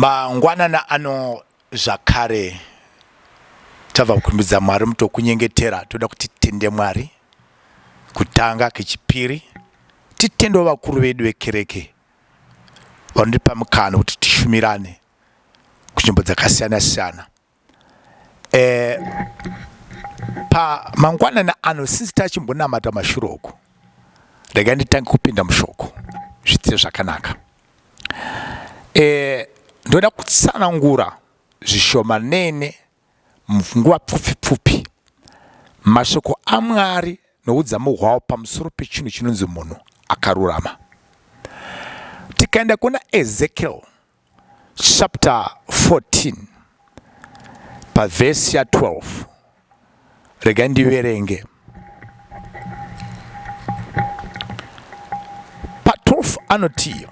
Mangwanana ano zvakare tabva kurumbidza Mwari mutokunyengetera toda kuti titende Mwari kutanga kechipiri titendewo vakuru vedu vekereke vanotipa mukana kuti tishumirane kunzvimbo dzakasiyana siyana. Eh, pamangwanani ano since tachimbonamata mashure uku rega nditange kupinda mushoko zviite zvakanaka. Eh, ndoda kutsanangura zvishomanene munguva pfupi pfupi mashoko aMwari noudzamu hwawo pamusoro pechinhu chinonzi munhu akarurama. Tikaenda kuna Ezekiel chapter 14 pavhesi ya 12 regai ndiverenge pa 12 anoti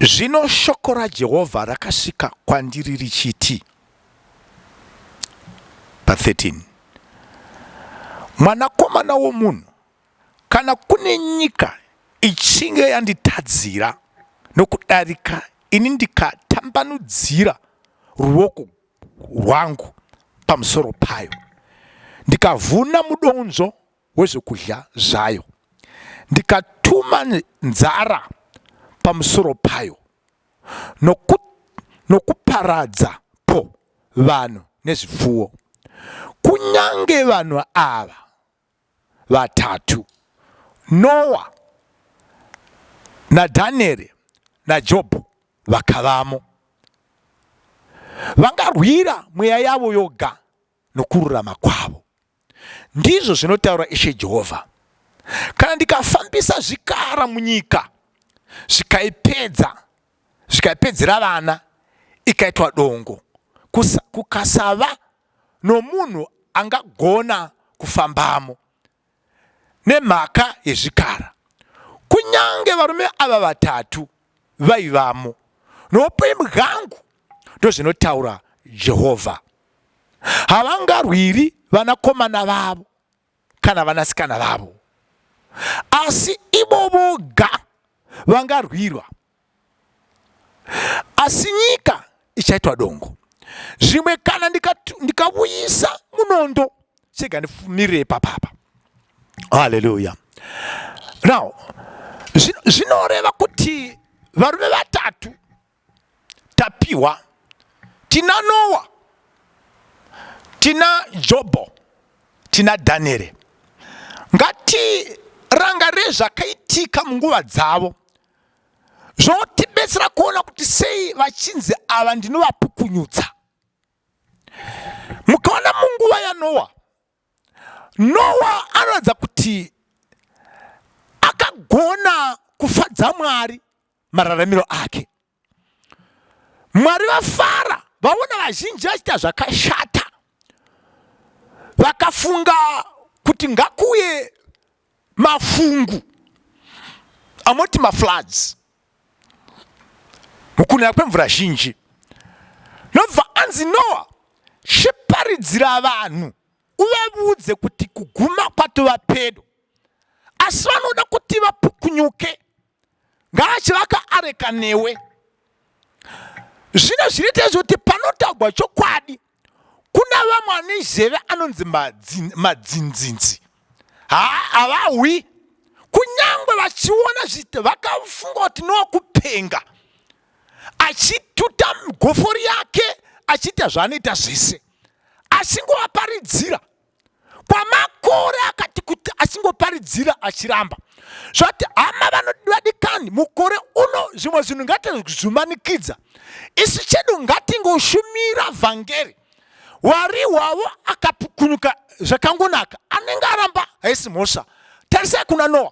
zvino shoko rajehovha rakasvika kwandiri richiti pa 13 mwanakomana womunhu Kana kune nyika ichinge yanditadzira nokudarika ini ndikatambanudzira ruoko rwangu pamusoro payo, ndikavhuna mudonzvo wezvokudya zvayo, ndikatuma nzara pamusoro payo, nokuparadza po vanhu nezvipfuwo, kunyange vanhu ava vatatu, Noa naDhanieri naJobho vakavamo. Vangarwira mweya yavo yoga nokururama kwavo. Ndizvo zvinotaura Ishe Jehovha. Kana ndikafambisa zvikara munyika zvikaipedza, zvikaipedzera vana, ikaitwa dongo, kukasava nomunhu angagona kufambamo nemhaka yezvikara. Kunyange varume ava vatatu vaivamo noupenyu bwangu, ndozvinotaura Jehovha, havangarwiri vanakomana vavo kana vanasikana vavo, asi ivo voga vangarwirwa asi nyika ichaitwa dongo zvimwe kana ndikavuyisa ndika munondo chega ndimirire ipapapa haleluya now zvinoreva kuti varume vatatu tapiwa tina nowa tina jobho tina dhanieri ngatirangarire zvakaitika munguva dzavo zvotibetsera kuona kuti sei vachinzi ava ndinovapukunyutsa mukaona munguva yanowa nowa anoratidza kuti akagona kufadza mwari mararamiro ake Mwari vafara vaona vazhinji vachiita zvakashata, vakafunga kuti ngakuuye mafungu amoti mafloods mukunaya kwemvura zhinji, nobva anzi Noa chiparidzira vanhu uvaudze kuti kuguma kwatova pedo, asi vanoda kuti vapukunyuke ngaachivaka areka newe zvino zvinoita izvo kuti panotagwa chokwadi kuna vamwe vane zheve anonzi madzinzinzi havahwi kunyangwe vachiona zvite vakafunga kuti nowakupenga achituta gofori yake achiita zvaanoita zvese achingovaparidzira kwamakore akati kuti achingoparidzira achiramba zvati hama vanodikani mukore uno zvimwe zvinhu ngatizvimanikidza isu chedu ngatingoshumira vhangeri wari hwavo akapukunyuka zvakangonaka anenge aramba haisi mhosva tarisai kuna noa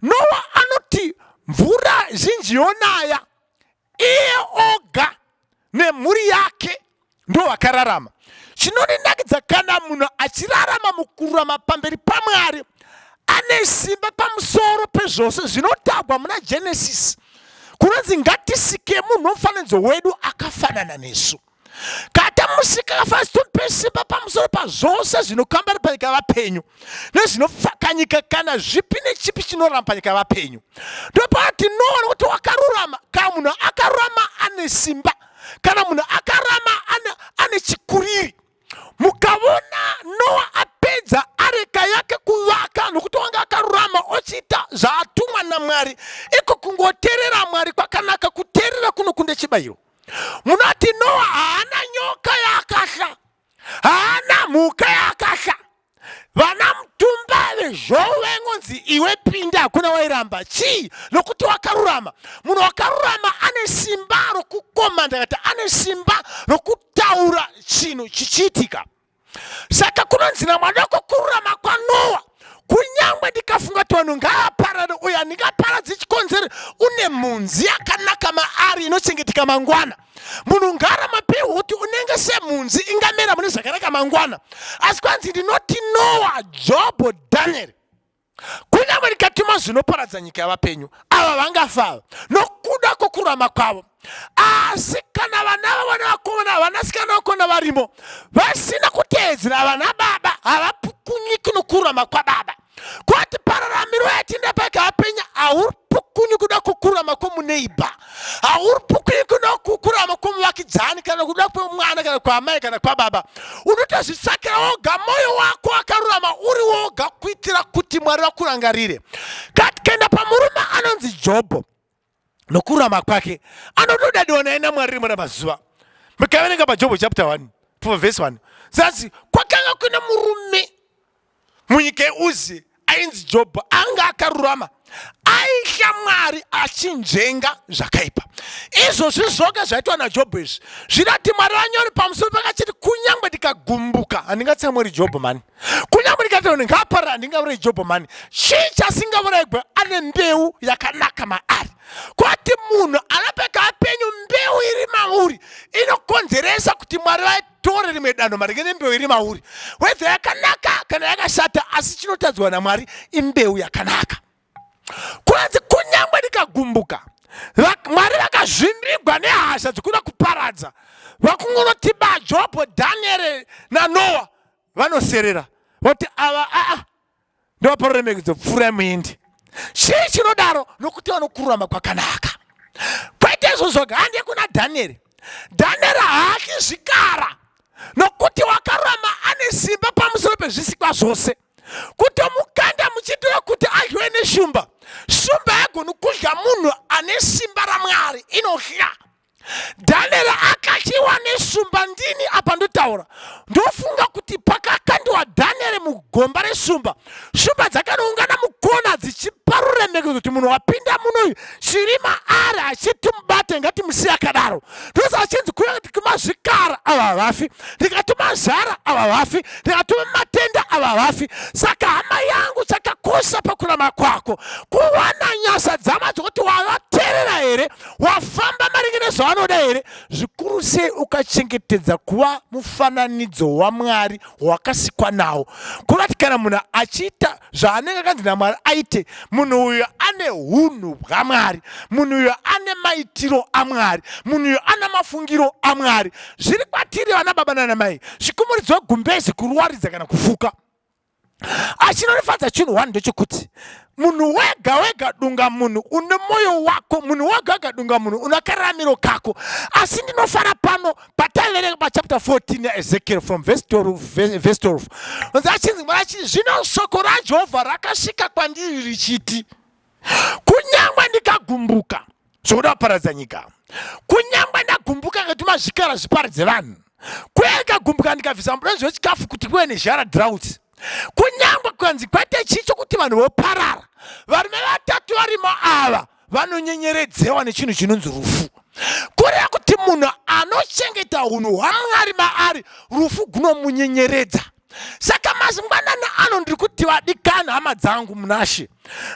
noa anoti mvura zhinji yonaya iye oga nemhuri yake ndo vakararama chinondinakidza kana munhu achirarama mukururama pamberi pamwari ane simba pamusoro pezvose zvinotagwa muna genesisi kunonzi ngatisike munhu nomufananidzo wedu akafanana nesu katamusika akafanana tomupe simba pamusoro pazvose zvinokambara panyika vapenyu nezvinopfakanyika kana zvipi nechipi chinorarama panyika vapenyu ndopaa tinoona kuti wakarurama kana munhu akarurama ane simba Kana munhu akarama ane, ane chikuriri. Mukavona Noa apedza areka yake kuvaka nokuti wanga akarurama ochiita zvaatumwa naMwari. Iko kungoterera Mwari kwakanaka, kuterera kunokunde chibayiro. Munoti Noa haana nyoka yaakahla, haana mhuka yaakahla. Vana mutumba vezhou vaingonzi iwe pinda, hakuna wairamba. Chii? Nokuti wakarurama. Munhu wakarurama ane simba rokukomanda, kati ane simba rokutaura chinhu chichiitika. Saka kunonzi naMwadoko kururama kwaNoa, kunyangwe ndikafunga kuti vanhu ngavaparare, uyo handingaparadzi chikonzero, une mhunzi yakanaka maari inochengeteka mangwana. Munhu ngarama pehuti unenge semhunzi ingamera mune zvakanaka mangwana. Asi kwanzi ndinoti Noa, Jobho, Danieri, kunyange ndikatuma zvinoparadza nyika yavapenyu, ava vangafa ava nokuda kwokururama kwavo. Asi kana vana vavo nevakomana, vanasikana vakona varimo vasina kuteedzera vana baba, havapukunyiki nokururama kwababa. Kwati pararamiro yatinda paka apenya, hauripukunyi kuda kukurama kwomuneibha, hauripukunyi kuda kukurama kwomuvakidzani, kana kuda kwemwana, kana kwaamai, kana kwababa. Unotozvitsvakira woga moyo wako wakarurama uri woga, kuitira kuti Mwari vakurangarire. Kenda pamurume anonzi Jobho, nokururama kwake anotodadiwa naye naMwari rimwe ramazuva. Mukaverenga paJobho chapter 1 verse 1, zvanzi kwakanga kuine murume munyika yeUzi ainzi Jobho, anga akarurama, aitya Mwari, achinzvenga zvakaipa. Izvozvi zvoga zvaitwa naJobho izvi zvinoti Mwari vanyori pamusoro pakachiti, kunyange ndikagumbuka handingatsamwiri Jobho mani, kunyange ndikati ngaaparara handingaurayi Jobho mani. Chii chasingavuraigwe? Ane mbeu yakanaka maari. Kwati munhu anapeka apenyu, mbeu iri mauri inokonzeresa kuti Mwari tore rimwe danho maringe nembeu iri mauri, whether yakanaka kana yakashata, asi chinotadzwa naMwari imbeu yakanaka. Kwanzi kunyange ndikagumbuka, Mwari vakazvimbigwa nehasha dzikuda kuparadza, vakungonoti baJobho, Dhanieri naNoa vanoserera, voti ava aa ndovapa ruremekedzo, pfuurai muende. Chii chinodaro? Nokuti vanokururama kwakanaka. Kwete izvo zvoga, hande kuna Dhanieri. Dhanieri haaki zvikara, nokuti wakarurama ane simba pamusoro pezvisikwa zvose. Kutomukanda muchiitira kuti adyiwe neshumba, shumba haigoni kudya munhu ane simba raMwari, inodya. Danieri akatyiwa neshumba. Ndini apa ndotaura, ndofunga kuti pakakandiwa Danieri mugomba reshumba, shumba dzakanoungana mukona dzichipa ruremekedzo kuti munhu wapinda munoyu chiri maari achitimubate, ngatimusiye akadaro. Ndosa achinzi kuya ndikatuma zvikara ava havafi, ndikatuma zhara ava havafi, ndikatuma matenda ava havafi. Saka hama yangu, chakakosha pakurama kwako kuwana nyasha dzama dzokuti wavaterera here, wafamba maringe nezvavanoda here, zvikuru sei ukachengetedza kuva mufananidzo waMwari wakasikwa nawo. Kurati kana munhu achiita zvaanenge akanzi naMwari aite, munhu uyu ane hunhu bwaMwari, munhu uyu ane maitiro aMwari, munhu uyu ana mafungiro aMwari. Zviri kwatiri vana baba nana mai, zvikumuridzwa gumbezi kuruwaridza kana kufuka. Achinonifadza chinhu one ndechekuti munhu wega wega dunga munhu une moyo wako, munhu wega wega dunga munhu una kararamiro kako. Asi ndinofara pano pataverenga pachapter 14 yaEzekiel from verse 12, verse 12 achinzi Mwari achiti, zvino shoko raJehovha rakasvika kwandiri richiti, kunyangwe ndikagumbuka zvokuda kuparadza nyika, kunyangwe ndagumbuka ngatuma zvikara zviparadze vanhu, kuye ndikagumbuka ndikabvisa murenzi wechikafu kuti kuve nezhara drought, kunyangwe kukanzi kwaite chii chokuti vanhu voparara, varume vatatu varimo ava vanonyenyeredzewa nechinhu chinonzi rufu. Kureva kuti munhu anochengeta hunhu hwaMwari maari, rufu gunomunyenyeredza. Saka mazingwanani ano ndiri kuti vadikani hama dzangu munaShe,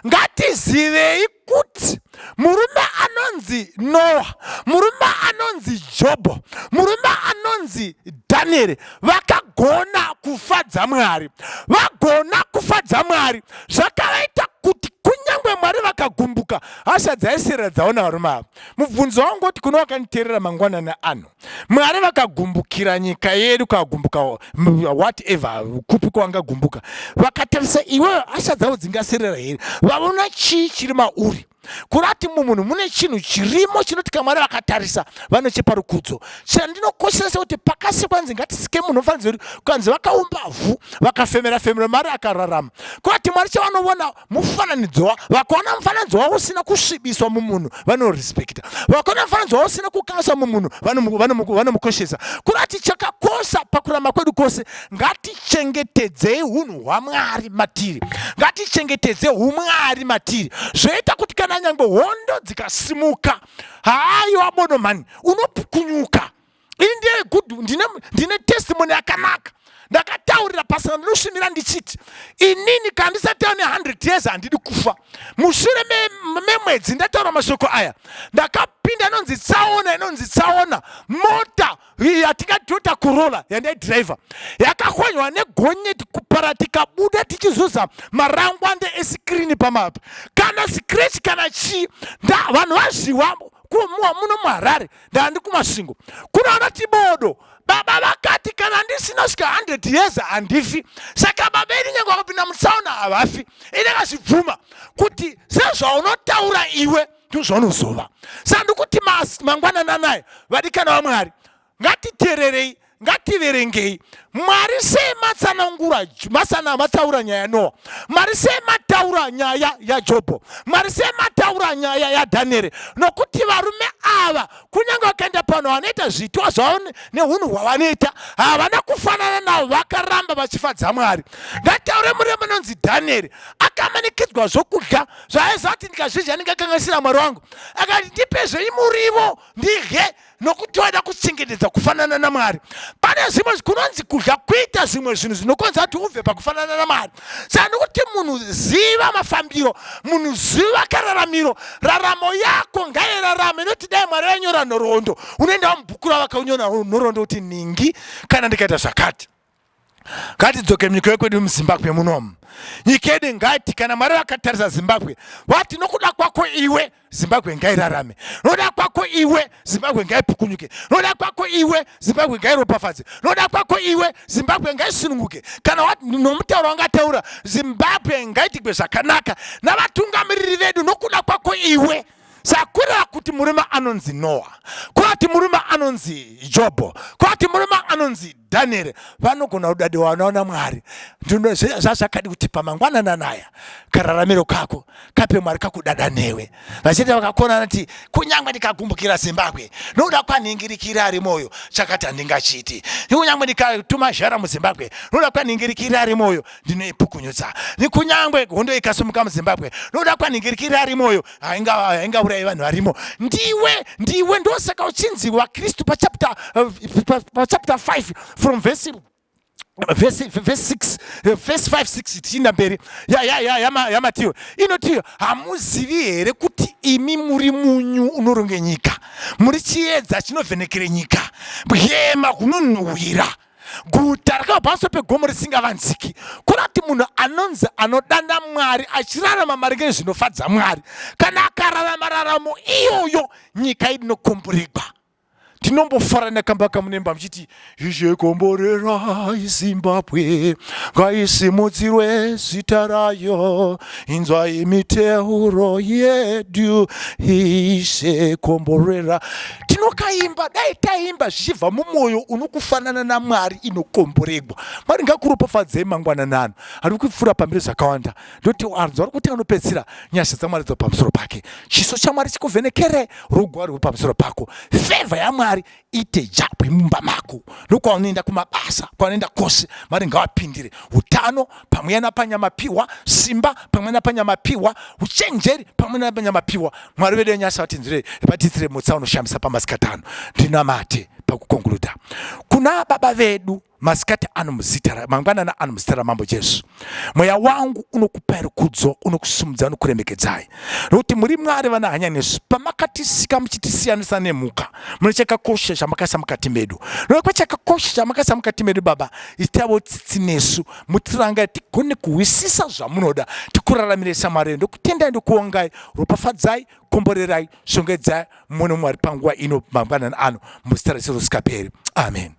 ngatizivei kuti murume anonzi Noa, murume anonzi Jobho, murume anonzi Dhanieri vakagona kufadza Mwari. Vagona kufadza Mwari zvakavaita kuti kunyange Mwari vakagumbuka, hasha dzaisirira dzaona varume ava. Mubvunzo wangu kuti kuno wakanditeerera mangwanani ano, Mwari vakagumbukira nyika yedu, kagumbuka whatever, kupi kwavangagumbuka, vakatarisa iwewe, hasha dzavo dzingaserera here? Vaona chii chiri mauri? Kurati mumunhu mune chinhu chirimo chinoti kana Mwari vakatarisa vanochipa rukudzo. Chandinokoshesa sekuti pakasikwa nzi ngatisike munhu ofanira kanzi vakaumba vhu vakafemera femera mari akararama. Kurati Mwari chavanovona mufananidzo wa vakaona mufananidzo wavo usina kusvibiswa mumunhu vanorespekta. Vakaona mufananidzo wavo usina kukanganiswa mumunhu vanomukoshesa. Kurati chakakosha pakurarama kwedu kwose ngatichengetedzei unhu hwamwari matiri ngatichengetedze umwari matiri zvoita kuti kana nyange hondo dzikasimuka haaiwa bono mhani unopukunyuka ini ndiye good ndine, ndine testimony yakanaka ndakataurira pasina ndinoshumira ndichiti inini kana ndisati ane 100 years handidi kufa mushure memwedzi ndataura mashoko aya ndakapinda inonzi tsaona inonzi tsaona mota yatingati Toyota Corolla yandaidhiraivha yakahwanywa negonyeti kupara tikabuda tichizuza marangwande esikirini pamapa kana scratch kana chii vanhu vazviwa muno muharare ndandi kumasvingo kuna vanoti bodo baba vakati kana ndisina kusvika 100 years handifi saka baba ini nyange vakapinda mutsaona havafi ini akazvibvuma kuti sezvaunotaura iwe ndozvaunozova saka ndikuti mangwanani anaya vadikana vamwari ngatitererei ngativerengei mwari sei matsanangura masana mataura nyaya yanoa mwari sei mataura nyaya yajobho mwari sei mataura nyaya yadhanieri nokuti varume ava kunyange vakaenda pano vanoita zviitwa zvavo neunhu hwavanoita havana kufanana navo vakaramba vachifadza mwari ngataure muremu anonzi dhanieri akamanikidzwa zvokudya zvaaiziva kuti ndikazvidya ndingakanganisira mwari wangu akati ndipe zvenyu murivo ndidye nokuti waida kuchengetedza kufanana namwari pane zvimwe kunonzi kudya kuita zvimwe zvinhu zvinokonzera kuti ubve pakufanana namwari saka nokuti munhu ziva mafambiro munhu ziva kararamiro raramo yako ngairarame noti dai mwari vainyora nhoroondo unoenda mubhuku ravakanyora nhoroondo kuti ningi kana ndikaita zvakati ngatidzoke munyika yekwedu muzimbabwe munomu nyika yedu ngati kana mwari vakatarisa zimbabwe vati nokuda kwako iwe zimbabwe ngairarame noda kwako iwe zimbabwe ngaipukunyuke noda kwako iwe zimbabwe ngairopafadze noda kwako iwe zimbabwe ngaisununguke kana nomutauro wangataura zimbabwe ngaitigwe zvakanaka navatungamiriri vedu nokuda kwako iwe sakureva kuti murume anonzi noa kureva kuti murume anonzi jobho kureva kuti murume anonzi Daniel vanogona kudadiwa vanaona Mwari. Zvazvakadi kuti pamangwanana anaya kararamiro kako kape Mwari kakudada newe. Vachiti vakakona nati kunyangwe ndikagumbukira Zimbabwe nokuda kwanhingirikira ari moyo chakati handingachiti. Kunyangwe ndikatuma zhara muZimbabwe nokuda kwanhingirikira ari moyo ndinoipukunyutsa. Kunyangwe hondo ikasimuka muZimbabwe nokuda kwanhingirikira ari moyo haingaurayi vanhu varimo ndiwe ndiwe ndosaka uchinzi wakristu pachapter pachapter 5 from verse verse verse 6 verse 5 6 tichienda mberi yamatiyo inoti hamuzivi here kuti imi muri munyu unoronge nyika muri chiedza chinovhenekere nyika bwema hunonhuhwira Guta rakava pamusoro pegomo risingavanziki. Kurati munhu anonzi anodanda Mwari achirarama maringe nezvinofadza Mwari. Kana akararama raramo iyoyo, nyika inokomborerwa. Tinombofara nekamba kamunemba muchiti Ishe komborerai Zimbabwe, ngaisimudzirwe zita rayo, inzwai miteuro yedu, Ishe komborera. Tinokaimba, dai taimba zvichibva mumwoyo unokufanana naMwari inokomboregwa. Mwari ngakuropafadzei mangwananano. Ari kupfuura pamberi zvakawanda. Ndoti arunzwa uri kuti anopedzisira nyasha dzaMwari dzava pamusoro pake. Chiso chaMwari chikuvhenekere, rugwa ruri pamusoro pako. Favor yaMwari ite jabwe mumba mako. Nokwaunoenda kumabasa, kwaunoenda kwose, Mwari ngawapindire. Utano pamweya napanyama piwa, simba pamwe napanyama piwa, uchenjeri pamwe napanyama piwa. Mwari vedu venyasha vatinzwire, vatiitire mutsa unoshamisa pamasikati ano. Ndinamate pakukonkuluda. Kuna baba vedu masikati ano muzita mangwanana ano muzita ramambo jesu mweya wangu unokupai rukudzo unokusimudza unokuremekedzai nokuti muri mwari vana hanya nesu pamakatisika muchitisiyanisa nemhuka mune chakakosha chamakaisa mukati medu nokuti chakakosha chamakaisa mukati medu baba itavo tsitsi nesu mutiranga tigone kuhwisisa zvamunoda tikuraramire samwari ndokutendai ndokuongai ropafadzai komborerai shongedzai mumwe nomwe ari panguva ino mangwanani ano muzita rajesu risikaperi amen.